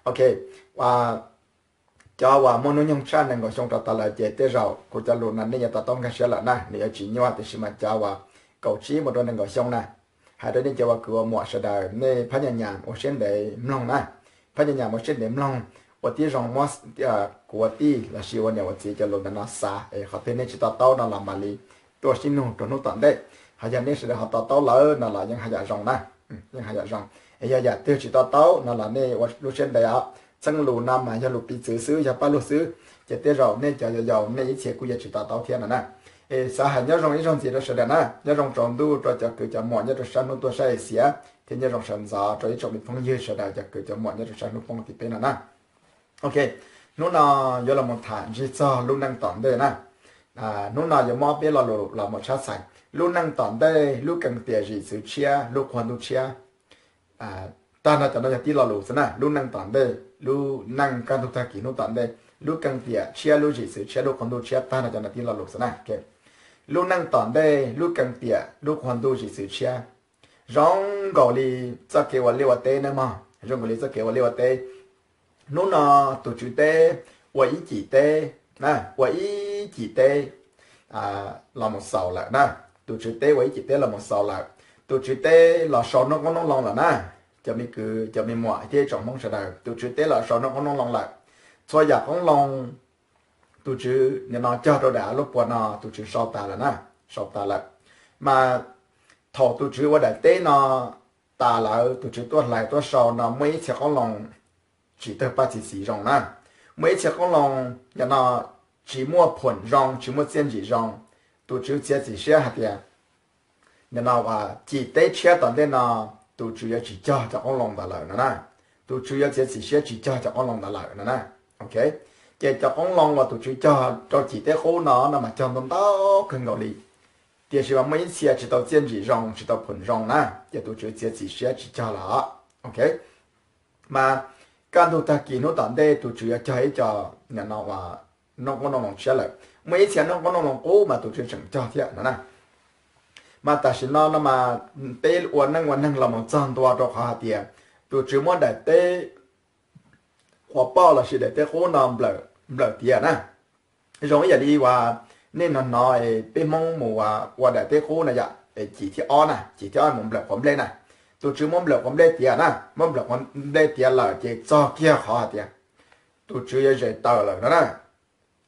Ok, cov uas muaj hnub nyoog tshaj nees nkaum xyoo rau tod lawm ces tej zaum kuv cov lus no nej yuav to taub nkag siab lawm na, nws yuav tsis nyuaj, tiam sis mas cov uas kaum tsib mus rau nees nkaum xyoo na, hais rau nej cov uas kwv uas muam sawv daws nej phab nyas nyas ua siab ntev mloog na, phab nyas nyas ua siab ntev mloog, ua tib zoo muab kuv ua tij los sis ua niam ua txiv cov lus ntawm no xav es qhov twg nej tsis to taub no los mam li tuaj sib nug rau hnub tom ntej. Ho yog nej sawv daws ho to taub lawm no los yeej haj yam zoo na, yeej haj yam zoo. Es yog yam twg tsis to taub no los nej ua lub siab ntev os, txheej lus no mas yog lus piv txwv xwb, yog paj lug xwb, ces tej zaum nej cov yau yau nej ib txhia kuj yuav tsis to taub thiab no na. Es xav hais nyob zoo ib zaug ntxiv rau sawv daws na, nyob zoo tsaus ntuj rau cov kwv cov muam nyob rau sab hnub tuaj saib xiav, thiab nyob zoo sawv ntxov rau ib tsoom me phooj ywg sawv daws cov kwv cov muam nyob rau sab hnub poob tim peb no na. Ok, hnub no yuav los mus tham ntsig txog lub neej tom ntej na. Hnub no yuav muab peb lo lus los mus tshab txhais lub neej tom ntej, lub kees tiam zim txwv tshiab, lub qhua ntuj tshiab. Tag nrho cov no yog tib lo lus xwb na, lub neej tom ntej, lub neej kaj ntug tag kis hnub tom ntej, lub kees tiam tshiab, lub zim txwv tshiab, lub qhua ntuj tshiab, tag nrho cov no tib lo lus xwb na. Lub neej tom ntej, lub kees tiam, lub qhua ntuj zim txwv tshiab. Zoo nkaus li txoj kev ua liaj ua teb nawb mog, zoo nkaus li txoj kev ua liaj ua teb. Hnub no tus tswv teb ua ib cim teb, ua ib cim teb los mus xaus lawm na. Tus tswv teb ua ib cim teb los mus xaus lawm. Tus tswv teb los sau noob qoob noob loo lawm na. Cov me kwv cov me muam thiab tsoom Hmoob sawv daws, tus tswv teb los sau noob qoob noob loo lawm. Txhua yam qoob loo tus tswv nim no cog rau daim av lub puas no tus tswv sau tas lawm na, sau tas lawm. Mas thaum tus tswv ua daim teb no tas lawm, tus tswv tuaj hlais tuaj sau no muaj ib txhia qoob loo tsis tawg paj txi xis zoo na, muaj ib txhia qoob loo nim no tsis muaj phom zoo, tsis muaj txiaj ntsig zoo. Tus tswv txiav txim siab hais tias nim no uas cim teb tshiab tom ntej no tus tswv yuav tsis cog cov qoob loo ntawd lawm no na. Tus tswv yuav txiav txim siab tsis cog cov qoob loo ntawd lawm no na. Ok, ces cov qoob loo uas tus tswv cog rau cim teb qub no no mas cog ntau ntau kawg nkaus li, tiam sis mas muaj ib txhia tsis tau txiaj ntsig zoo, tsis tau phom zoo na, ces tus tswv txiav txim siab tsis cog lawm. Ok, mas kaj ntug tag kis hnub tom ntej tus tswv yuav cog ib co nim no uas noob qoob noob loo tshiab lawm. Muaj ib txhia noob qoob noob loo qub mas tus tswv tseem cog thiab no na. Mas tam sim no no mas peb ua neej ua neeg los mus txog ntua rau qhov hais tias tus tswv muab daim teb quas poj lossis daim teb qub no nplawm tiav na. Zoo ib yam li uas nej hnov hnov peb Hmoob mus ua daim teb qub no yom, cim thib ob na, cim thib ob mus nplawm quav nplej na. Tus tswv muab nplawm quav nplej tiav na, muab nplawm quav nplej tiav lawm ces txog kiag qhov hais tias tus tswv yuav zes taws lawm no na.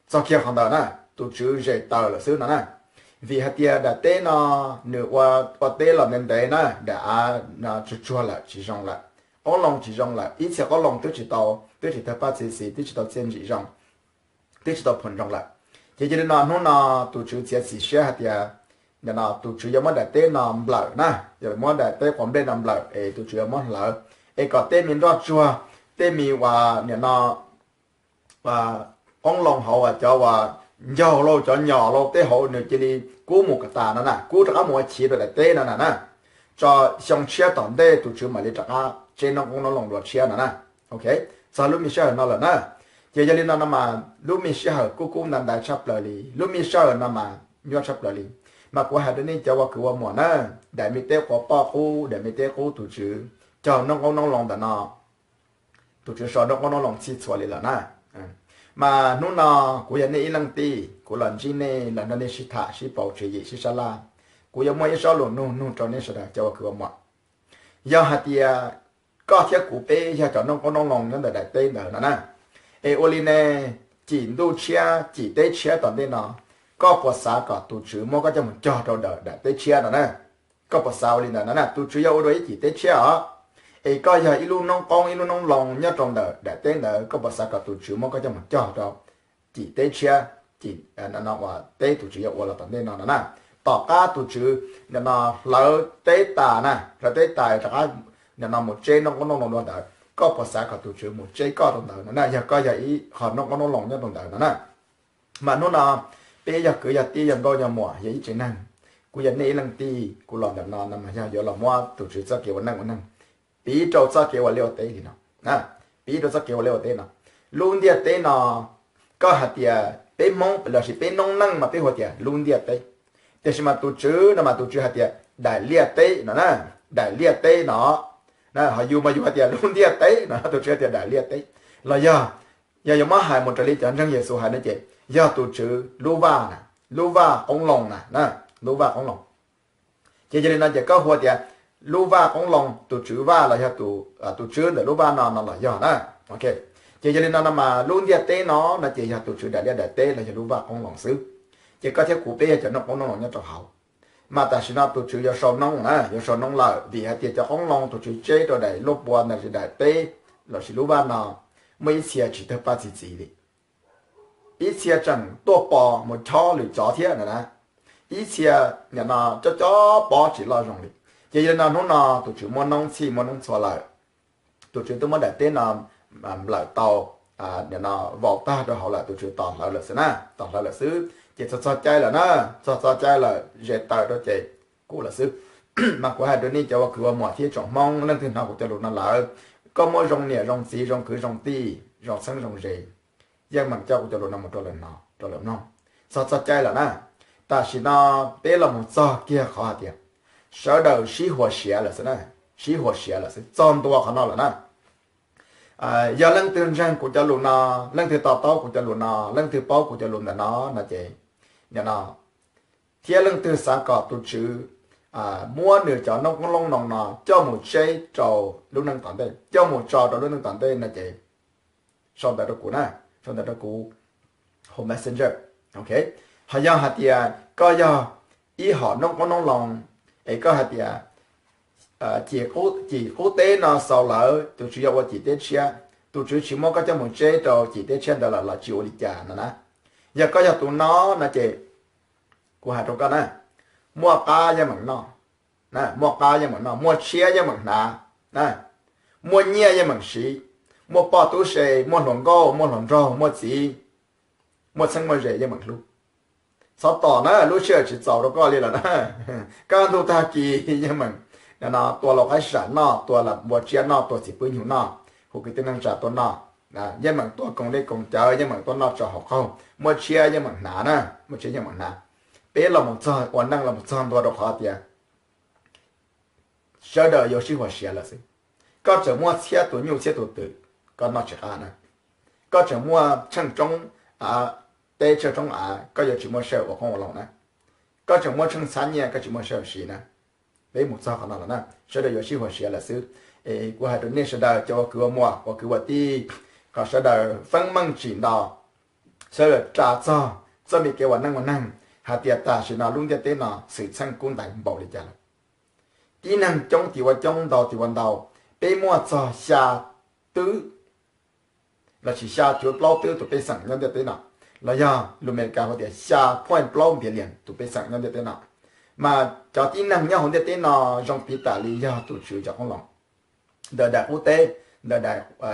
Txog kiag qhov ntawd na, tus tswv zes taws lawm xwb no na. Vim hais tias daim teb no nws ua teb los ntev ntev na, daim av tsuag tsuag lawm tsis zoo lawm, qoob loo tsis zoo lawm, ib txhia qoob loo twb tsis tau, twb tsis tawg paj txi xis, twb tsis tau txiaj ntsig zoo, twb tsis tau phom zoo lawm. Ces yog li no hnub no tus tswv txiav txim siab hais tias nim no tus tswv yuav muab daim teb no nplawm na, yuav muab daim teb quav nplej no nplawm es tus tswv yuav muab hlawv, es kom tej me nroj tsuag, tej me uas nim no qoob loo hauv uas cov uas ncaug lauj, cov nyom lauj, tej hauv nws cia li kub mus kom tas no na, kub rov qab mus ua chiv rau daim teb no na na. Tso xyoo tshiab tom ntej tus tswv mam li rov qab tseb noob qoob noob loo dua tshiab no na. Ok, txog lub me sij hawm no lawm na. Ces yog li no no mas lub me sij hawm kuj kub nta ntais tshaj plaws li, lub me sij hawm no mas nyuaj tshaj plaws li. Mas kuv hais rau nej cov ua kwv ua muam na, daim me teb quav poj qub, daim me teb qub tus tswv cog noob qoob noob loo ntawm no, tus tswv sau noob qoob noob loo txhij txhua li lawm na. Mas hnub no kuv yog nej ib leej tij, kuv los ntsib nej los nrog nej sib tham sib pauv tswv yim sib sab laj, kuv yuav muaj ib sob lus nug nug rau nej sawv daws cov ua kwv ua muam. Yog hais tias koj thiab kuv peb yog cov noob qoob noob loo nyob ntawm daim teb ntawd no na, es ua li ne, cim ntuj tshiab cim teb tshiab tom ntej no, koj puas xav kom tus tswv muab koj coj mus cog rau ntawm daim teb tshiab no na? Koj puas xav ua li ntawd no na? Tus tswv yuav ua dua ib cim teb tshiab os, es koj yog ib lub noob qoob ib lub noob loo nyob rau ntawm daim teb ntawd, koj puas xav kom tus tswv muab koj coj mus cog rau cim teb tshiab, cim no uas teb tus tswv yuav ua los tom ntej no no na? Tom qab tus tswv nim no hlawv teb tas na, hlawv teb tas rov qab nim no mus tseb noob qoob noob loo dua ntawd, koj puas xav kom tus tswv mus tseb koj rau ntawd no na, yog koj yog ib qho noob qoob noob loo nyob rau ntawd no na? Mas hnub no peb yog kwv yog tij yog nkauj yog muam yog ib tsev neeg, kuv yog nej ib leej tij, kuv los ntawm no no mas yog yuav los muab tus tswv txoj kev ua neej ua neeg piv rau txoj kev ua liaj ua teb li no, piv rau txoj kev ua liaj ua teb no. Lub ntiaj teb no, koj hais tias peb Hmoob lossis peb noob neej mas peb hu tias lub ntiaj teb, tiam sis mas tus tswv no mas tus tswv hais tias daim liaj teb no na, daim liaj teb no. Ho yus mas yus hais tias lub ntiaj teb no, tus Tswv tias daim ntiaj teb. Los yog, yog yuav muab hais mus raws li cov ntseeg Yexus hais no ces yog tus Tswv lub vaj na, lub vaj qoob loo na, lub vaj qoob loo. Ces yog li no ces koj hu tias lub vaj qoob loo, tus Tswv vaj los yog tus Tswv ntawm lub vaj no no los yog na. Ces yog li no no mas lub ntiaj teb no no ces yog tus Tswv daim liaj daim teb los yog lub vaj qoob loo xwb. Ces koj thiab kuv peb yog cov noob qoob noob loo nyob rau hauv. Mas tam sim no tus Tswv yuav sau noob na, yuav sau noob lawm vim hais tias cov qoob loo tus Tswv tseb rau daim luaj pua ntawm daim teb lossis lub vaj no muaj ib txhia tsis tawg paj txi txiv li. Ib txhia tseem tuaj pos mus chob lwm cov thiab na, ib txhia nim no cob cob pob tsis loj zoo li. Ces yog li no hnub no tus Tswv muab noob txhij muab noob txhua lawm. Tus Tswv twb muab daim teb no nplawm tau, nim no vaus tag rau hauv lawm, tus Tswv tos hlawv lawm xwb na, tos hlawv lawm xwb. Ces txog txog caij lawm na, txog txog caij lawm ze taw rau ces kuv lawm xwb. Mas kuv hais rau nej cov ua kwv ua muam thiab tsoom Hmoob leej twg hnov kuv cov lus no lawm, koj muaj zoo niam zoo txiv zoo kwv zoo tij zoo txheeb zoo ze, yeej meem coj kuv cov lus no mus rau lawv hnov rau lawv mloog. Txog txog caij lawm na, tam sim no peb los mus txog kiag qhov hais tias sawv daws sib huas siav lawm xwb na, sib huas siav lawm xwb, txog ntua qhov no lawm na. Yog leej twg ntseeg kuv cov lus no, leej twg to taub kuv cov lus no, leej twg paub kuv cov lus ntawm no no ces, nim no, thiab leej twg xav kom tus Tswv muab nws cov noob qoob loo no coj mus tseb rau lub neej tom ntej, coj mus tso rau lub neej tom ntej no ces sau ntawv rau kuv na, sau ntawv rau kuv hauv Messenger. Ho yog hais tias koj yog ib hom noob qoob noob loo es koj hais tias cim qub teb no xaus lawm tus Tswv yuav ua cim teb tshiab, tus Tswv tsis muab koj coj mus tseb rau cim teb tshiab ntawd lawm los tsis ua li cas no na. Yog koj yog tus no no ces kuv hais rau koj na, muaj qab yeej meem noj, muaj qab yeej meem noj, muaj tshiab yeej meem hnav, muaj nyiaj yeej meem siv, muaj poj tub se, muaj hluas nkauj, muaj hluas nraug, muaj txiv, muaj txheeb muaj ze yeej meem hlub. Txhob tos na, lub sij hawm tsis txaus rau koj li lawm na. Kaj ntug tag kis yeej meem tua lau qaib sam noj, tua npua tsiab noj, tua txiv pwb nyuj noj, hu kwv tij neej tsa tuaj noj, yeej meem tua koom dej koom cawv, yeej meem tuaj noj tso hauv qaug, muaj tshiab yeej meem hnav na, muaj tshiab yeej meem hnav. Peb los mus txog ua neej los mus txog ntua rau qhov tias sawv daws yuav sib huas siav lawm xwb. Koj tseem muaj txhiab tus nyuj txhiab tus twm, koj noj tsis qab na. Koj tseem muaj tsheej tsoob av, teb tsheej tsoob av, koj yuav tsis muaj sij hawm ua qoob ua loo na. Koj tseem muaj tsheej txhab nyiaj, koj tsis muaj sij hawm siv na. Peb mus txog qhov no lawm na, sawv daws yuav sib huas siav lawm xwb. Es kuv hais rau nej sawv daws cov ua kwv ua muam, ua kwv ua tij, kom sawv daws feeb meej tsim nto, sawv daws ras txog txoj me kev ua neej ua neeg hais tias tam sim no lub ntiaj teb no xwm txheej kub ntaiv npaum li cas lawm. Tib neeg coob tim ua coob, ntau tim ua ntau, peb muaj txog xya twb lossis xya cuv plaub twb tus pej xeem nyob ntiaj teb no, los yog lus Amelikas hu tias xya point plaub billion tus pej xeem nyob ntiaj teb no. Mas cov tib neeg nyob hauv ntiaj teb no zoo piv tam li yog tus Tswv cov qoob loo, ntawm daim qub teb, ntawm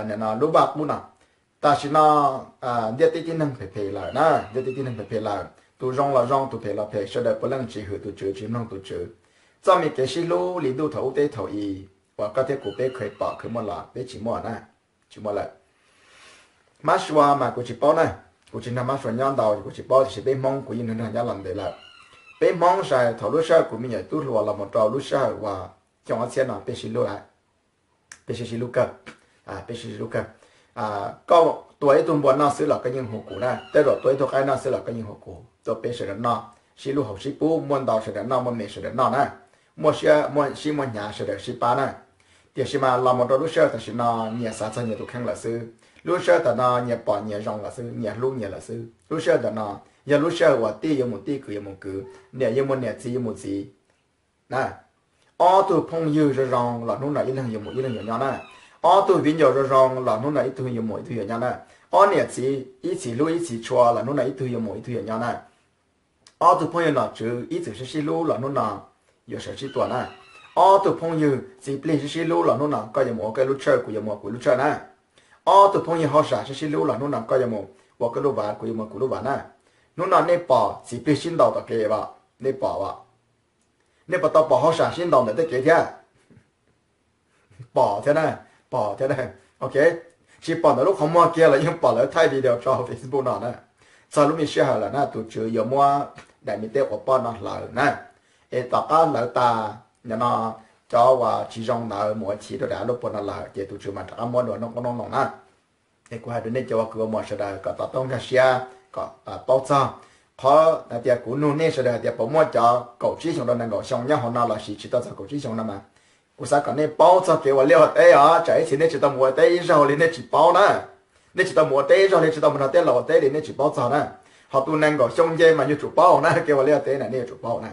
daim lub vaj qub no. Tam sim no ntiaj teb tib neeg phem phem lawm na, ntiaj teb tib neeg phem phem lawm, tus zoo los zoo, tus phem los phem, sawv daws puav leej tsis hwm tus Tswv, tsis mloog tus Tswv. Txoj me kev sib hlub li ntuj thaum ub teb thaum i uas koj thiab kuv peb kheev pom kheev muaj los peb tsis muaj na, tsis muaj lawm. Mab sua mas kuv tsis paub na, kuv tsis nrog mab sua nyob ntau, kuv tsis paub, tiam sis peb Hmoob kuv yeej nrog nyob los ntev lawm. Peb Hmoob zais thaum lub sij hawm kuv me nyuam tub hluas los mus rau lub sij hawm uas xyoo ob txhiab no peb sib hlub lawm, peb sib sib hlub kawg, peb sib sib hlub kawg. Koj tua ib tug npua noj xwb los koj yeej hu kuv na, tej zaum tua ib tug qaib noj xwb los koj yeej hu kuv, tua peb sawv daws noj, sib hlub haus sib pub, muaj ntau sawv daws noj, muaj me sawv daws noj na, muaj sib muaj hnyav sawv daws sib pab na. Tiam sis mas los mus rau lub sij hawm tam sim no nyias xav txog nyias tus kheej lawm xwb, lub sij hawm tam no nyias pom nyias zoo lawm xwb, nyias hlub nyias lawm xwb. Lub sij hawm tam no yog lub sij hawm uas tij yuav mus tij, kwv yuav mus kwv, niam yuav mus niam, txiv yuav mus txiv na. Ob tug phooj ywg zoo zoo los hnub no ib leeg yuav mus ib leeg yuav nyob na. Ob tug viv ncaus zoo zoo los hnub no ib tug yuav mus ib tug yuav nyob na. Ob niam txiv ib txhis hlub ib txhis tshua los hnub no ib tug yuav mus ib tug yuav nyob na. Ob tug phooj ywg nom tswv ib txwm sib sib hlub los hnub no yuav sawv sib tua na. Ob tug phooj ywg txiv plig sib sib hlub los hnub no koj yuav mus ua koj lub tshawj, kuv yuav mus ua kuv lub tshawj na. Ob tug phooj ywg hauj sam sib sib hlub los hnub no koj yuav mus ua koj lub vaj, kuv yuav mus ua kuv lub vaj na. Hnub no nej pom txiv plig sib ntaus tom kev, nej pom, nej puas tau pom hauj sam sib ntaus ntawm tej kev thiab? Pom thiab na, pom thiab na. Ok, tsis pom ntawm lub qhov muag kiag los yeej pom lawv thaij video tso hauv Facebook no na. Txog lub me sij hawm lawm na, tus Tswv yuav muab daim me teb quas poj no hlawv na. Es tom qab hlawv tas, nim no cov uas tsis zoo ntawd mus ua chiv rau dav lub puas no lawm ces tus tswv mas rov qab muab dua noob qoob noob loo na. Es kuv hais rau nej cov uas kwv ua muam sawv daws kom to taub nkag siab, kom paub txog qhov hais tias kuv nug nej sawv daws hais tias puas muaj cov kaum tsib xyoos rau nees nkaum xyoo nyob hauv no los sis tsis tau txog kaum tsib xyoos no mas kuv xav kom nej paub txog kev ua liaj ua teb os. Tsam ib txhia nej tsis tau mus ua teb ib zaug li nej tsis paub na. Nej tsis tau mus ua teb ib zaug li, tsis tau mus nrog tej laus ua teb li nej tsis paub txog na. Ho tus nees nkaum xyoo nce mas yuav tsum paub na, kev ua liaj ua teb na nej yuav tsum paub na.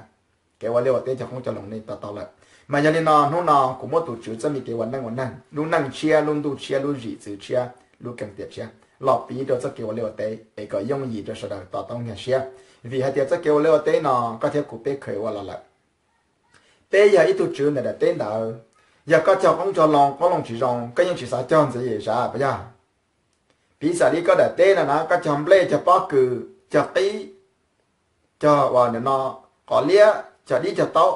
Kev ua liaj ua teb cog qoob cog loo nej to taub lawm. Mas yog li no hnub no kuv muab tus tswv txoj me kev ua neej ua neeg, lub neej tshiab, lub ntuj tshiab, lub zim txwv tshiab, lub keeb tiam tshiab los piv rau txoj kev ua liaj ua teb es kom yooj yim rau sawv daws to taub nkag siab. Vim hais tias txoj kev ua liaj ua teb no koj thiab kuv peb kheev ua los lawm. Peb yog ib tug tswv ntawm daim teb ntawd, yog koj cog qoob cog loo, qoob loo tsis zoo koj yeej tsis xav cog ntxiv sav puas yog? Piv xam li koj daim teb no na koj cog nplej, cog pob kws, cog qib, cog uas nim no qos liab, cog dib cog taub,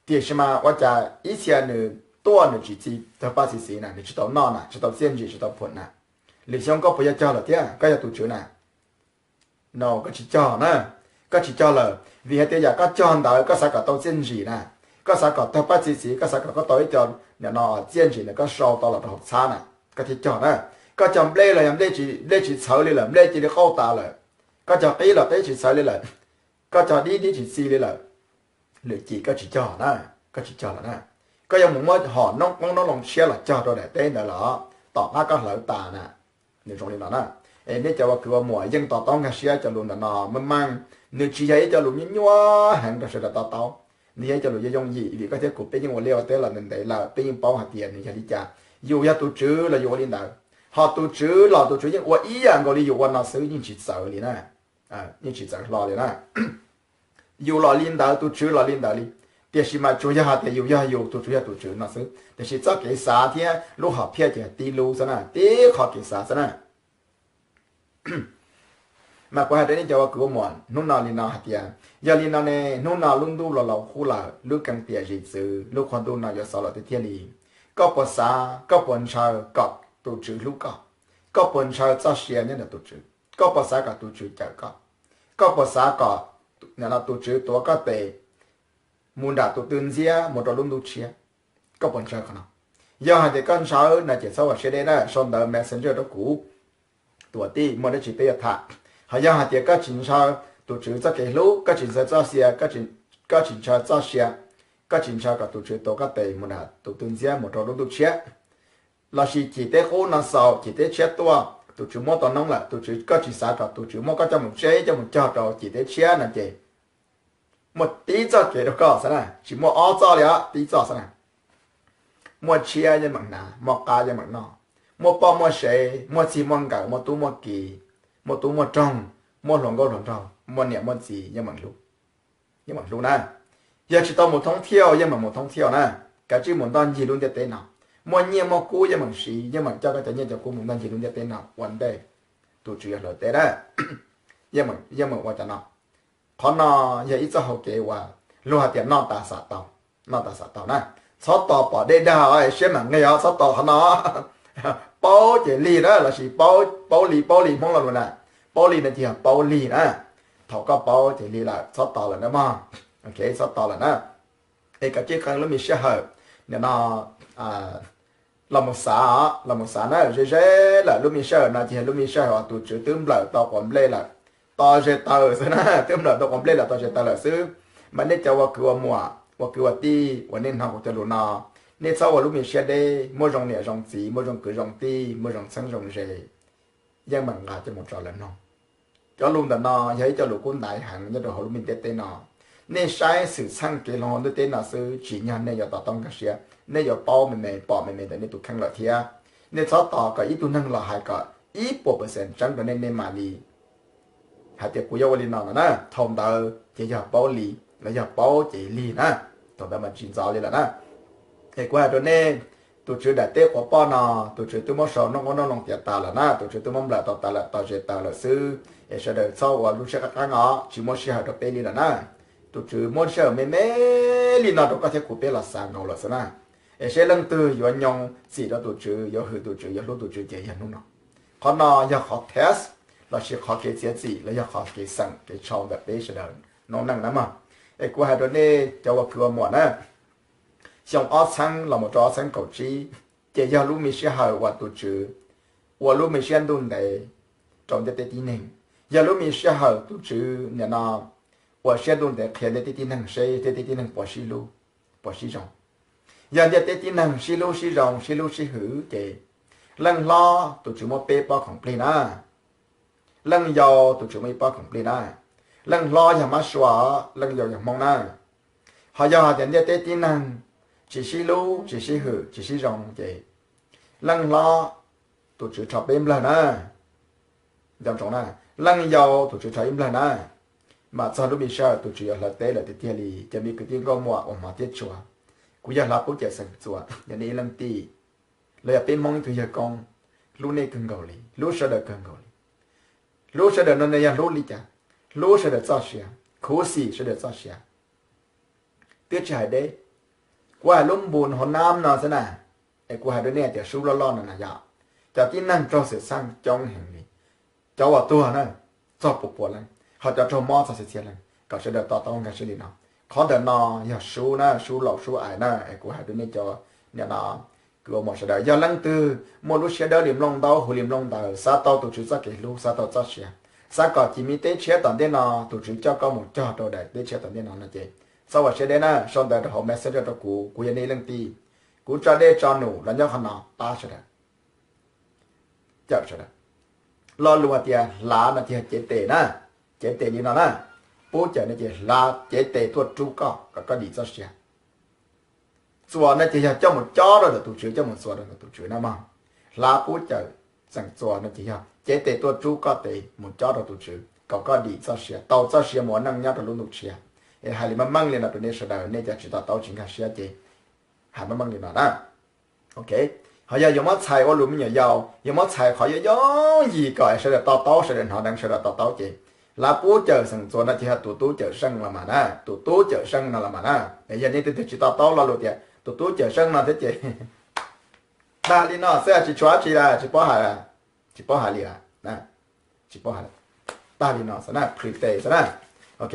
tiam sis mas ua cas ib txhia nws tuaj nws tsis txi tawg paj txi txiv na, nws tsis tau noj na, tsis tau txiaj ntsim, tsis tau phum na, lwm xyoo koj puas yuav cog lawm thiab? Koj yog tus tswv na, no koj tsis cog na. Koj tsis cog lawm vim hais tias yam koj cog ntawd koj xav kom tau txiaj ntsim na, koj xav kom tawg paj txi txiv, koj xav kom koj tau ib co nim no txiaj ntsim ntawd koj sau tau los rau hauv txhab na, koj thiaj cog na. Koj cog nplej los yog nplej tsis txhawv li lawm, nplej cia li qauj tas lawm. Koj cog qib los qib tsis txhawv li lawm. Koj cog dib, dib tsis txi li lawm. Lwm cim koj tsis cog na, koj tsis cog lawm na. Koj yuav mus muab hom noob qoob noob loo tshiab los cog rau daim teb ntawd los tom qab koj hlawv tas na. Nws zoo li no na. Es nej cov uas kwv ua muam yeej to taub nkag siab cov lus ntawm no meej meej, nws tsis yog ib co lus nyuaj nyuaj heev rau sawv daws to taub. Nws yog ib co lus yooj yooj yim vim koj thiab kuv peb yeej ua liaj ua teb los ntev ntev lawm, peb yeej paub hais tias nws yog li cas. Yus yog tus tswv los yus ua li ntawd, ho tus tswv los tus tswv yeej ua ib yam nkaus li yus ua no xwb, yeej tsis txawv li na. Yeej tsis txawv hlo li na. Yus los li ntawd, tus tswv los li ntawd li. Tiam sis mas tsuas yog hais tias yus yog yus, tus tswv yog tus tswv no xwb, tiam sis txoj kev xav thiab lub hom phiaj ces tib lub xwb na, tib qho kev xav xwb na. Mas kuv hais rau nej cov uas kwv ua muam hnub no li no hais tias, yog li no ne, hnub no lub ntuj los laus qub lawm, lub keeb tiam zim txwv, lub qhua ntuj no yuav xaus lawm tiag tiag li. Koj puas xav, koj puas ntshaw kom tus tswv hlub koj? Koj puas ntshaw txoj sia nyob ntawm tus tswv? Koj puas xav kom tus tswv cawm koj? Koj puas xav kom tus tswv tuav koj tes mus nram tus tw ntxiab mus rau lub ntuj tshiab? Koj puas ntshaw qhov no? Yog hais tias koj ntshaw no ces txhob ua siab deb na, sau ntawv Messenger rau kuv, tuam tij, muaj dab tsi peb yuav tham. Ho yog hais tias koj tsis ntshaw tus tswv txoj kev hlub, koj tsis ntshaw txoj sia, koj tsis ntshaw txoj sia, koj tsis ntshaw kom tus tswv tuav koj tes mus nram tus tw ntxiab mus rau lub ntuj tshiab, los sis cim teb qub no xaus, cim teb tshiab tuaj, tus tswv muab tau noob lawm, tus tswv, koj tsis xav kom tus tswv muab koj coj mus tseb coj mus cog rau cim teb tshiab no ces muaj tib txoj kev rau koj xwb na, tsis muaj ob txoj li os, tib txoj xwb na. Muaj tshiab yeej meem hnav, muaj qab yeej meem noj, muaj poj muaj sev, muaj txig muaj nkawm, muaj tub muaj ki, muaj tub muaj roog, muaj hluas nkauj hluas nraug, muaj niam muaj txiv yeej meem hlub, yeej meem hlub na. Yog tsis tau mus thoob thiauj yeej meem mus thoob thiauj na. Kav tsij mus ntoj ncig lub ntiaj teb no, muaj nyiaj muaj kub yeej meem siv, yeej meem coj koj cov nyiaj cov kub mus ntoj ncig lub ntiaj teb no ua ntej tus tswv yuav hlawv teb na. Yeej meem ua cov no. Qhov no yog ib txoj hau kev uas luag hais tias noj tas xav tau, noj tas xav tau na. Txhob tos pom dej dag siab mam nqig os, txhob tos qhov no. Paub ces lig na, los sis paub li, paub li Hmoob lo lus na, paub li no ces yog paub lig na. Thaum koj paub ces lig lawm, txhob tos lawm na mog. Txhob tos lawm na. Es kav tsij qee lub me sij hawm nim no los mus xav, los mus xav na, ze ze lawm. Lub me sij hawm no ces yog lub me sij hawm uas tus tswv twb nplawm tau quav nplej lawm, tos ze taws xwb na, twb nplawm tau quav nplej lawm, tos ze taws lawm xwb. Mas nej cov ua kwv ua muam, ua kwv ua tij uas nej hnov kuv cov lus no, nej txhob ua lub me siab deb, muaj zoo niam zoo txiv, muaj zoo kwv zoo tij, muaj zoo txheeb zoo ze, yeej meem nqa coj mus tso lawv mloog. Cov lus ntawm no yog ib co lus kub ntaiv heev nyob rau hauv lub me ntiaj teb no. Nej saib xwm txheej kev hloov hauv ntiaj teb no xwb tsim nyog nej yuav to taub nkag siab, nej yuav paub me me, pom me me ntawm nej tus kheej lawm thiab. Nej txhob tos kom ib tug neeg los hais kom ib puas percent tseeb rau nej, nej mam li hais tias kuv yuav ua li no no na. Thaum ntawd ces yog paub li, los yog paub ces lig na. Thaum ntawd mas tsis ntxov li lawm na. Es kuv hais rau nej, tus tswv daim teb quav poj no, tus tswv twb muab sau noob qoob noob loo tiav tas lawm na, tus tswv twb muab nplawm tau tas lawm, tos ze taws lawm xwb. Es sawv daws txhob ua lub siab qab qeeb os, tsis muaj sij hawm rau peb li lawm na. Tus tswv muab sij hawm me me li no rau koj thiab kuv peb los xav nkaus lawm xwb na. Es seb leej twg yuav nyoo txim rau tus tswv, yuav hwm tus tswv, yuav hlub tus tswv ces yog hnub no. Qhov no yog qhov test lossis qhov kev txiav txim los yog qhov kev xeem kev tshau ntawm peb sawv daws noob neej na mog. Es kuv hais rau nej cov ua kwv ua muam na, xyoo ob txheeb los mus rau ob txheeb kaum tsib, ces yog lub me sij hawm uas tus Tswv ua lub me siab ntuj ntev rau ntiaj teb tib neeg. Yog lub me sij hawm tus Tswv nim no ua siab ntuj ntev qhia ntiaj teb tib neeg seb ntiaj teb tib neeg puas sib hlub, puas sib zoo. Yog ntiaj teb tib neeg sib hlub sib zoo, sib hlub sib hwm ces leej hlob tus Tswv muab peb pob khoom plig na, leej yau tus Tswv muab ib pob khoom plig na. Leej hlob yog mab sua, leej yau yog Hmoob na. Ho yog hais tias ntiaj teb tib neeg tsis sib hlub, tsis sib hwm, tsis sib zoo ces leej hlob tus Tswv rho peb nplawg na, nco ntsoov na, leej yau tus Tswv rho ib nplawg na. Mas txog lub me sij hawm tus Tswv yuav hlawv teb lawm tiag tiag li, cov me kwv tij nkauj muam uas hmov thiab tshua, kuv yog Hla Pub Cawm Xeem Txuas, yog nej ib leej tij, los yog peb Hmoob ib tug yawg koob, hlub nej kawg nkaus li, hlub sawv daws kawg nkaus li. Hlub sawv daws no yog hlub li cas? Hlub sawv daws txoj sia, khuv xim sawv daws txoj sia. Twb tsis hais deb, kuv hais lub npu hauv nab no xwb na, es kuv hais rau nej tias sub loj loj no na yom, cov tib neeg raug xwm txheej coob heev li, cov uas tuag na txog pua pua leej, ho cov raug mob txog txhiab txhiab leej, kom sawv daws to taub nkag siab li no. Qhov ntawm no yog sub na, sub laus sub ais na, es kuv hais rau nej cov nim no kwv uas muam sawv daws, yog leej twg muaj lub siab dawb li nplooj ntaub, hu li nplooj ntawv, xav tau tus Tswv txoj kev hlub, xav tau txoj sia, xav kom cim me teb tshiab tom ntej no tus Tswv coj koj mus cog rau daim teb tshiab tom ntej no no ces txhob ua siab deb na, sau ntawv rau hauv messenger rau kuv, kuv yog nej ib leej tij. Kuv tso dej tso num los nyob qhov no pab sawv daws, cawm sawv daws. Lo lus hais tias hlav no ces yog cev tes na, cev tes li no na. Pub Cawm no ces hlav cev tes tuaj rub koj kom koj dim txoj sia. Txuas no ces yog coj mus cob rau ntawm tus Tswv, coj mus txuas rau ntawm tus Tswv na mog. Hlav Pub Cawm Xeem Txuas no ces yog cev tes tuaj rub koj tes mus cob rau tus Tswv kom koj dim txoj sia, tau txoj sia mus ua neej nyob rau lub ntuj tshiab. Es hais li meej meej li no rau nej sawv daws, nej cov tsis to taub tsis nkag siab ces hais meej meej li no na. Ok, ho yog yuav muab txhais ua lus me nyuam yaus, yuav muab txhais qhov yooj yooj yim kom sawv daws to taub, sawv daws hnov deev, sawv daws to taub ces Hlav Pub Cawm Xeem Txuas no ces yog tus tub Cawm Seej los mas na, tus tub Cawm Seej no los mas na. Yog nej leej twg tsis to taub lo lus tias tus tub Cawm Seej no thiab ces tag li no xwb, tsis tshuav dab tsi lawm, tsis paub hais, tsis paub hais li lawm, tsis paub hais, tag li no xwb na, qhwv tes xwb na. Ok,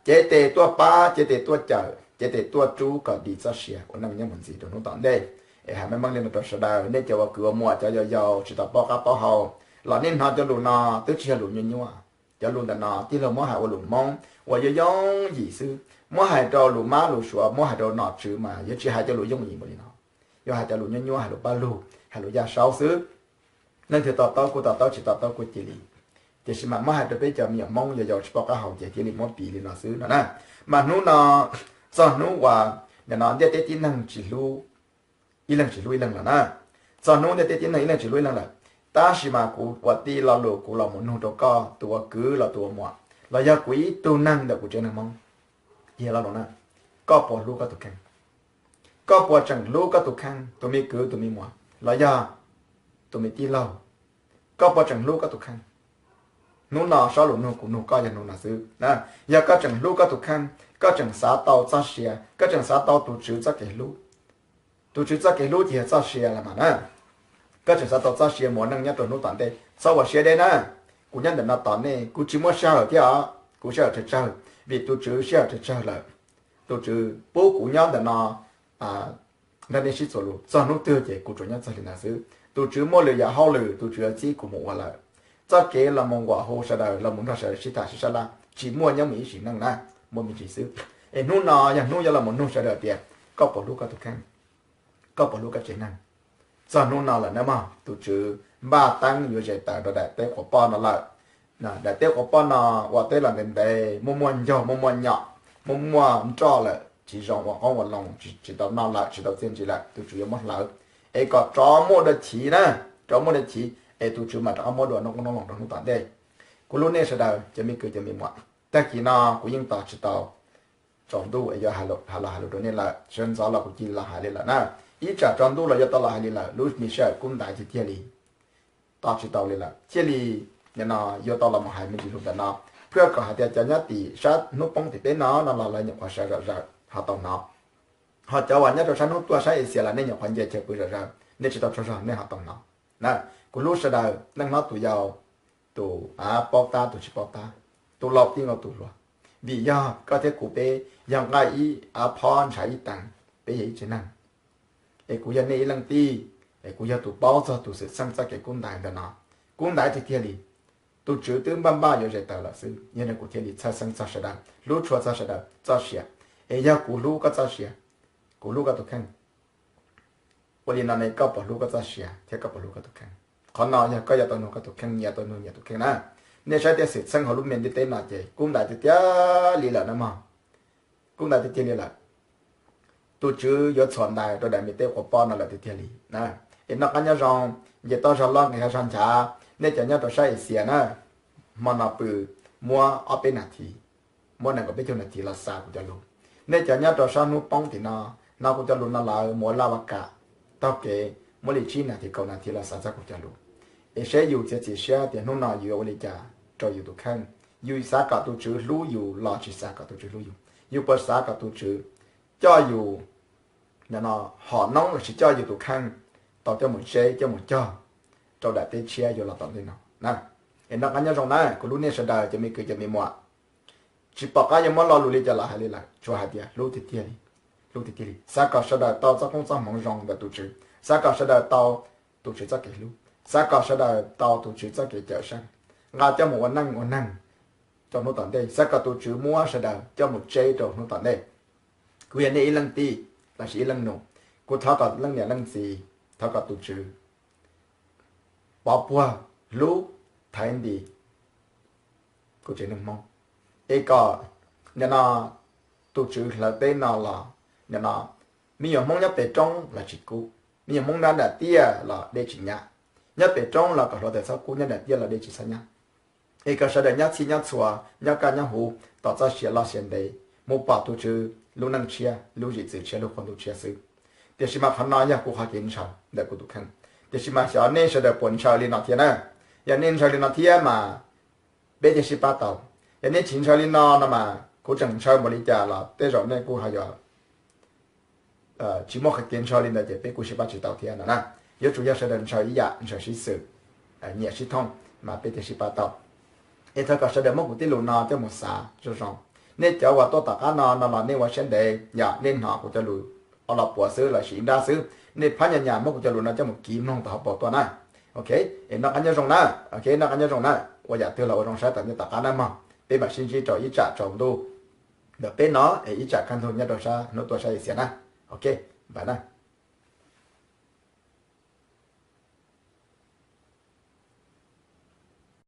cev tes tuaj pab, cev tes tuaj cawm, cev tes tuaj rub kom dim txoj sia ua neej nyob mus ntxiv rau hnub tom ntej. Es hais meej meej li no rau sawv daws, nej cov uas kwv uas muam, cov yaus yaus tsis tau paub qab paub hau los nej hnov cov lus no twb tsis yog lus nyuaj nyuaj. Cov lus ntawm no tij laug muab hais ua lus Hmoob uas yooj yooj yim xwb, muab hais rau lus mab lus suav, muab hais rau nom tswv mas yuav tsis hais cov lus yooj yim npaum li no. Yuav hais cov lus nyuaj nyuaj, hais lus paj lug, hais lus yaj saub xwb. Leej twg to taub kuj to taub, tsis to taub kuj cia li. Tiam sis mas muab hais rau peb cov me nyuam Hmoob yaus yaus tsis paub qab hau ces cia li muab piv li no xwb no na. Mas hnub no, txog hnub uas nim no ntiaj teb tib neeg tsis hlub ib leeg, tsis hlub ib leeg lawm na, txog hnub ntiaj teb tib neeg ib leeg tsis hlub ib leeg lawm, tab sis mas kuv ua tij lo lus kuv los mus nug rau koj tus uas kwv los tus uas muam, los yog kuv ib tug neeg ntawm kuv tsev neeg Hmoob, yog lo lus na, koj puas hlub koj tus kheej? Koj puas tseem hlub koj tus kheej, tus me kwv tus me muam los yog tus me tij laug? Koj puas tseem hlub koj tus kheej? Hnub no sob lus nug kuv nug koj yog hnub no xwb. Yog koj tseem hlub koj tus kheej, koj tseem xav tau txoj sia, koj tseem xav tau tus Tswv txoj kev hlub, tus Tswv txoj kev hlub ces yog txoj sia los mas na, koj tseem xav tau txoj sia mus ua neej nyob rau hnub tom ntej, txhob ua siab deb na. Kuv nyob ntawm no tos nej, kuv tsis muaj sij hawm thiab os, kuv sij hawm tsawg tsawg, vim tus Tswv sij hawm tsawg tsawg lawm. Tus Tswv pub kuv nyob ntawm no nrog nej sib txuas lus, txog hnub twg ces kuv tsuas nyob txog li ntawd xwb. Tus Tswv muaj lwm yam hauj lwm, tus Tswv txib kuv mus ua lawm. Txoj kev los mus nquam hu sawv daws, los mus nrog sawv daws sib tham sib sab laj tsis muaj nyob mus ib sim neej na, muaj me ntsis xwb. Es hnub no yog hnub yuav los mus nug sawv daws tias koj puas hlub koj tus kheej, koj puas hlub koj tsev neeg? Txog hnub no lawm na mog, tus Tswv npaj teeb yuav zes taws rau daim teb quas poj no lawm. Daim teb quas poj no ua teb los ntev ntev, muaj muaj ncaug, muaj muaj nyom, muaj muaj nroj lawm, tsis zoo ua qoob ua loo, tsis tau noj lawm, tsis tau txiaj ntsig lawm, tus Tswv yuav muab hlawv. Es kom rov muaj dua chiv na, rov muaj dua chiv es tus Tswv mam rov qab muab dua noj qoob noj loo rau hnub tom ntej. Kuv hlub nej sawv daws cov me kwv cov me muam, tag kis no kuv yeej tos tsis tau tsaus ntuj es yuav los hais lus rau nej lawm. Sawv ntxov los kuv cia li los hais li lawm na. Ib tsam tsaus ntuj los yuav tau los hais li lawm, lub me sij hawm kub ntaiv tiag tiag li, tos tsis tau li lawm, thiaj li nim no yuav tau los mus hais me ntsis lus ntawm no, thiaj kom hais tias cov nyob tim sab hnub poob tim peb no no los lawv nyuam qhuav sawv zom zaws ho tau hnov. Ho cov uas nyob rau sab hnub tuaj sab Asia los nej nyuam qhuav nce chaw pw zom zaws, nej tsis tau tsaug zog nej ho tau hnov. Kuv hlub sawv daws, neej hlob tus yau, tus paub tab tus tsis paub tab, tus laus tij nkaus tus hluas, vim yog koj thiab kuv peb yog nqaij ib av phob ntshav ib teev. peb yog ib tsev neeg, es kuv yog nej ib leej tij, es kuv yog tus paub txog tus xwm txheej txoj kev kub ntaiv ntawm no, kub ntaiv tiag tiag li. Tus Tswv twb npaj npaj yuav zes taws lawm xwb, yog li kuv thiaj li txhawj xeeb txog sawv daws, hlub tshua txog sawv daws txoj sia. Es yog kuv hlub koj txoj sia, kuv hlub koj tus kheej, ua li no ne koj puas hlub koj txoj sia thiab koj puas hlub koj tus kheej? Qhov no yog koj yuav tau nug koj tus kheej, nyias tau nug nyias tus kheej na. Nej saib tias xwm txheej hauv lub me ntiaj teb no ces kub ntaiv tiag tiag li lawm na mog. Kub ntaiv tiag tiag li lawm. Tus Tswv yuav txhuam ntais rau daim me teb quas poj no lawm tiag tiag li na. Es noj qab nyob zoo, nce toj zog loj nqis hav zog nchav, nej cov nyob rau sab Axias na, hmo no pw muab ob peb nas this, muab nees nkaum peb caug nas this los xav kuv cov lus. Nej cov nyob rau sab hnub poob tim no, hnov kuv cov lus no lawm mus ua laj vaj kam, taug kev muab li tsib nas this kaum nas this los xav txog kuv cov lus. Es seb yus txiav txim siab tias hnub no yus yuav ua li cas rau yus tus kheej. Yus xav kom tus Tswv hlub yus los tsis xav kom tus Tswv hlub yus? Yus puas xav kom tus Tswv coj yus no hom noob lossis coj yus tus kheej tau coj mus tseb coj mus cog rau daim teb tshiab yuav los tom ntej no na? Es noj qab nyob zoo na kuv lub niaj sawv daws cov me kwv cov me muam. Tsis pom qab yuav muab lo lus li cas los hais li lawm, tsuas hais tias hlub tiag tiag li, hlub tiag tiag li. Xav kom sawv daws tau txoj koob txoj hmoov zoo ntawm tus Tswv, xav kom sawv daws tau tus Tswv txoj kev hlub, xav kom sawv daws tau tus Tswv txoj kev cawm seej, nqa coj mus ua neej ua neeg rau hnub tom ntej, xav kom tus Tswv muab sawv daws coj mus tseb rau hnub tom ntej. Kuv yog nej ib leej tij lossis ib leej nus, kuv thov kom leej niam leej txiv, thov kom tus Tswv pov puag, hlub, thaiv nti kuv tsev neeg Hmoob, es kom nim no tus Tswv hlawv teb no los, nim no me nyuam Hmoob nyob pem roob los tsis kub, me nyuam Hmoob nyob nram tiaj los dej tsis nyab, nyob pem roob los kom hluav taws txhob kub, nyob nram tiaj los dej tsis txhob nyab. Es kom sawv daws nyob txhij nyob txhua, nyob kaj nyob huv, tos txoj sia loj sia ntev mus pom tus Tswv lub neej tshiab, lub zim txwv tshiab, lub qhov ntuj tshiab xwb. Tiam sis mas qhov no yog kuv qhov kev ntshaw ntawm kuv tus kheej. Tiam sis mas xyov nej sawv daws puas ntshaw li no thiab na. Yog nej ntshaw li no thiab mas peb thiaj sib pab tau. Yog nej tsis ntshaw li no no mas kuv tseem ntshaw npaum li cas los tej zaum nej kuj ho yuav tsis muaj qhov kev ntshaw li ntawd ces peb kuj sib pab tsis tau thiab no na. Yuav tsum yog sawv daws ntshaw ib yam, ntshaw sib xwm, nyiam sib thooj mas peb thiaj sib pab tau. Es thov kom sawv daws muab kuv tej lus no coj mus xav zoo zoo. Nej cov uas tuaj tom qab no no los nej ua siab ntev yom, nej hnov kuv cov lus ob los puav xwb lossis ib nrab xwb, nej phab nyas nyas muab kuv cov lus no coj mus kiv mloog tom hauv paus tuaj na. Ok, es noj qab nyob zoo na. Ok, noj qab nyob zoo na. Ua yam twg los ua zoo saib tom ntej tom qab na mog. Peb mam sib ntsib rau ib tsam tsaus ntuj ntawm peb no es ib tsam kaj ntug nyob rau sab hnub tuaj sab Axias na. Ok, npam na.